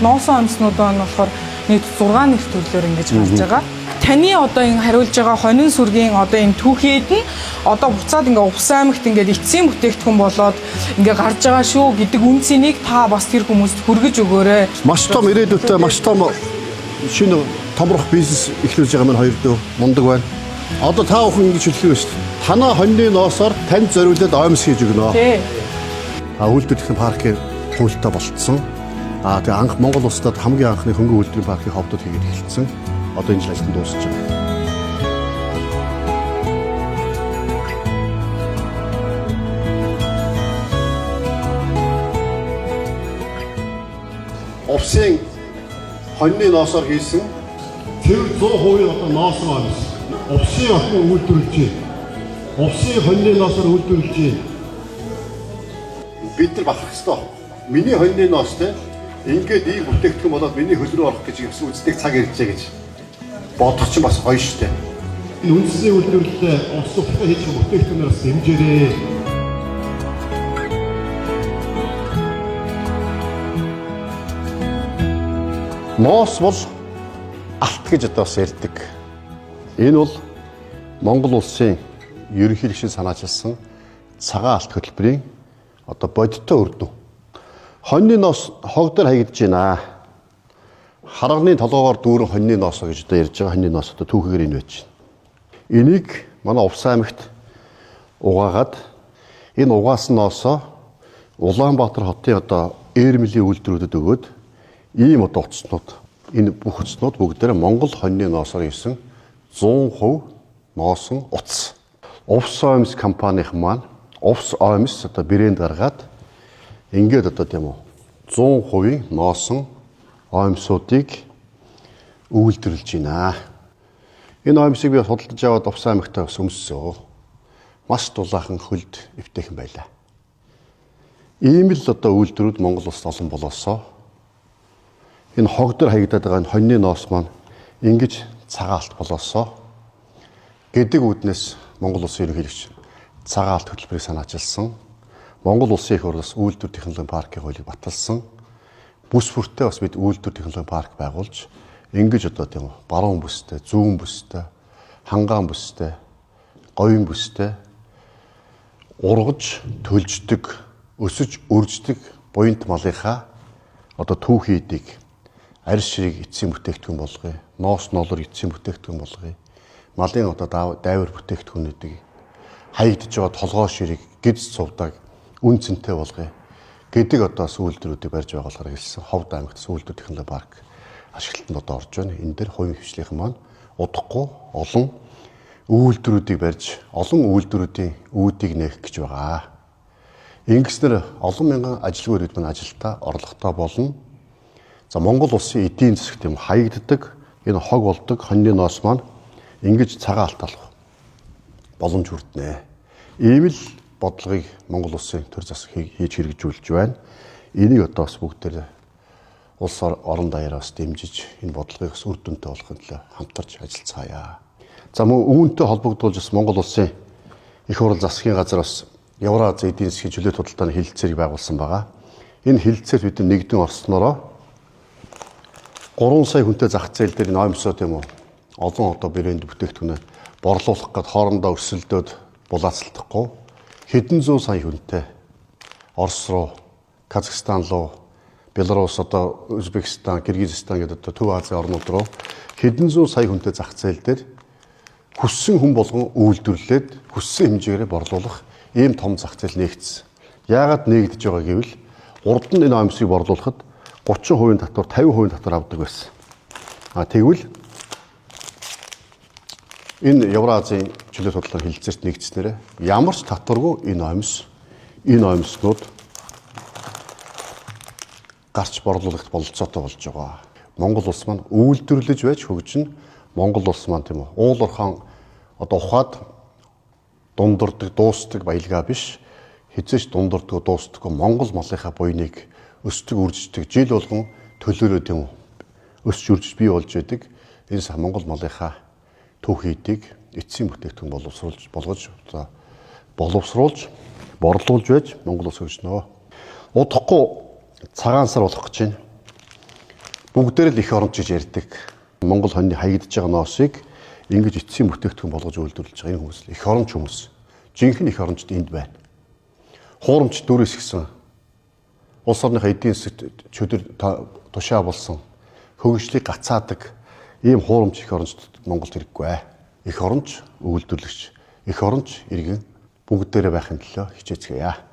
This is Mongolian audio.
Тэгээд ноосон оймснууд нь болохоор нийт 6 нэр төрлөөр ингэж гарч байгаа. Таны одоо энэ хариулж байгаа хонин сүргийн одоо энэ түүхийд нь одоо буцаад ингээ Увс аймагт ингээд эцсийн бүтээгдэхүүн болоод ингээ гарч байгаа шүү гэдэг үн цэнийг та бас тэр хүмүүст хүргэж өгөөрэй. Маш том ирээдүйтэй, маш том шинэ томрох бизнес эхлүүлж байгаа маань хоёр дүү мундаг байна. Одоо та бүхэн ингэж хэлэх юм шүү дээ. Танаа хоньны ноосоор танд зориулаад оймс хийж өгнө. Тий. А үйлдвэр технологийн паркийн хуультай болцсон. А тэгээ анх Монгол улсад хамгийн анхны хөнгөн үйлдвэрийн паркийг ховдод хийгээд эхэлсэн. Одоо энэ жил ажиллан дуусч байна. Увсын хоньны ноосоор хийсэн тэр 100% одоо ноосон оймс. Увсын охин үйлдвэрлэж байна. Увсын хоньны ноосоор үйлдвэрлэж байна. Бид нар бахарх ёстой. Миний хоньны ноос те ингээд ийм бүтээгдэхүүн болоод миний хөл рүү орох гэж явсан үздэг цаг иржээ гэж бодох чинь бас гоё штэ. Энэ үндэсний үйлдвэрлэлээ улс ухаан хийж бүтээгдэхүүнээр бас дэмжээрэй. Ноос бол алт гэж одоо бас ярьдаг. Энэ бол Монгол улсын ерөнхийлөгчийн санаачилсан цагаан алт хөтөлбөрийн одоо бодиттой үр дүн. Хоньны ноос хог дээр хаягдж байна. Харганы толгоогоор дүүрэн хоньны ноос гэж одоо ярьж байгаа хоньны ноос одоо түүхэгээр энэ байж байна. Энийг манай Увс аймагт угаагаад энэ угаасан ноосоо Улаанбаатар хотын одоо Эрмэлийн үйлдвэрүүдэд өгөөд ийм одоо утаснууд энэ бүх утаснууд бүгдээрээ Монгол хоньны ноосоор хийсэн 100% ноосон утас. Увс Оймс компанийн маань Увс Оймс одоо брэнд гаргаад ингээд одоо тийм үү 100% ноосон оймсуудыг үйлдвэрлэж байна. Энэ оймсыг би судалдаж аваад Увс аймагтаа бас өмссөө. Маш дулаахан хөлд эвтэйхэн байлаа. Ийм л одоо үйлдвэрүүд Монгол улсад олон болоосоо энэ хог дээр хаягдаад байгаа энэ хоньны ноос маань ингэж цагаан алт болоосоо гэдэг үүднээс Монгол улсын ерөнхийлөгч цагаан алт хөтөлбөрийг санаачилсан. Монгол улсын их хурлаас үйлдвэр технологийн паркийн хуулийг баталсан. Бүс бүртээ бас бид үйлдвэр технологийн парк байгуулж ингэж одоо тийм үү баруун бүстэй, зүүн бүстэй, хангаан бүстэй, говийн бүстэй ургаж төлждөг, өсөж үрждэг буянт малынхаа одоо түүхий эдийг арь ширийг эцсийн бүтээгдэхүүн болгоё. Ноос ноолоор эцсийн бүтээгдэхүүн болгоё. Малын одоо дайвар бүтээгдэхүүнүүдийг хаягдж байгаа толгоо ширийг гидс цувдаг үн цэнтэй болгоё гэдэг одоо бас үйлдвэрүүдийг барьж байгуулахаар хэлсэн. Ховд аймагт үйлдвэр технологи парк ашиглалтанд одоо орж байна. Энэ дээр хувийн хвшлийнхэн маань удахгүй олон үйлдвэрүүдийг барьж олон үйлдвэрүүдийн үүдийг нээх гэж байгаа. Ингэснээр олон мянган ажилгүй иргэд маань ажилтаа орлоготой болно. За Монгол улсын эдийн засагт юм хаягддаг энэ хог болдог хоньны ноос маань ингэж цагаан алт алах боломж хүртнэ. Ийм л бодлогыг Монгол улсын төр засаг хийж хэрэгжүүлж байна. Энийг одоо бас бүгдээр улс орон даяараа бас дэмжиж энэ бодлогыг бас үр дүнтэй болгохын төлөө хамтарч ажиллацгаая. За мөн үүнтэй холбогдуулж бас Монгол улсын их хурл засгийн газар бас Еврази эдийн засгийн чөлөөт худалдааны хэлэлцээрийг байгуулсан байгаа. Энэ хэлэлцээрт бид нэгдэн орсноороо 3 сая хүнтэй зах зээл дээр энэ оймсоо тийм үү олон одоо брэнд бүтээгдэхүүнээ борлуулах гээд хоорондоо өрсөлдөөд булаацалдахгүй хэдэн зуун сая хүнтэй Орос руу, Казахстан руу, Беларусь одоо Узбекистан, Киргизстан гэдэг одоо Төв Азийн орнууд руу хэдэн зуун сая хүнтэй зах зээл дээр хүссэн хүн болгон үйлдвэрлээд хүссэн хэмжээгээр борлуулах ийм том зах зээл нээгдсэн. Яагаад нээгдэж байгаа гэвэл урд нь энэ оймсыг борлуулахад 30% татвар, 50% татвар авдаг байсан. А тэгвэл энэ Евразийн чөлөөт худалдааны хэлэлцээрт нэгдснээр ямар ч татваргүй энэ оймс, энэ оймснууд гарч борлуулахт бололцоотой болж байгаа. Монгол улс маань үйлдвэрлэж байж хөгжинэ. Монгол улс маань тийм үү уул уурхаан одоо ухаад дундурдаг, дуустдаг баялгаа биш. Хизээч дундурдаг, дуустдаггүй Монгол малынхаа буйныг өсдөг, үрждэг, жил болгон төлөөрөө тийм үү өсч үржиж бий болж байдаг. Энэ Монгол малынхаа түүхий эдийг эцсийн бүтээгдэхүүн боловсруулж болгож одоо боловсруулж борлуулж байж Монгол улс хөгжнө. Удахгүй цагаан сар болох гэж байна. Бүгдээр л эх оронч гэж ярьдаг. Монгол хоньны хаягдж байгаа ноосыг ингэж эцсийн бүтээгдэхүүн болгож үйлдвэрлэж байгаа энэ хүмүүс л эх оронч хүмүүс. Жинхэнэ эх орончд энд байна. Хуурамч дүрээс гисэн улс орныхоо эдийн засагт чөдөр тушаа болсон хөгжлийг гацаадаг ийм хуурамч эх орончд Монголд хэрэггүй. Эх оронч үйлдвэрлэгч, эх оронч иргэн бүгдээрээ байхын төлөө хичээцгээе.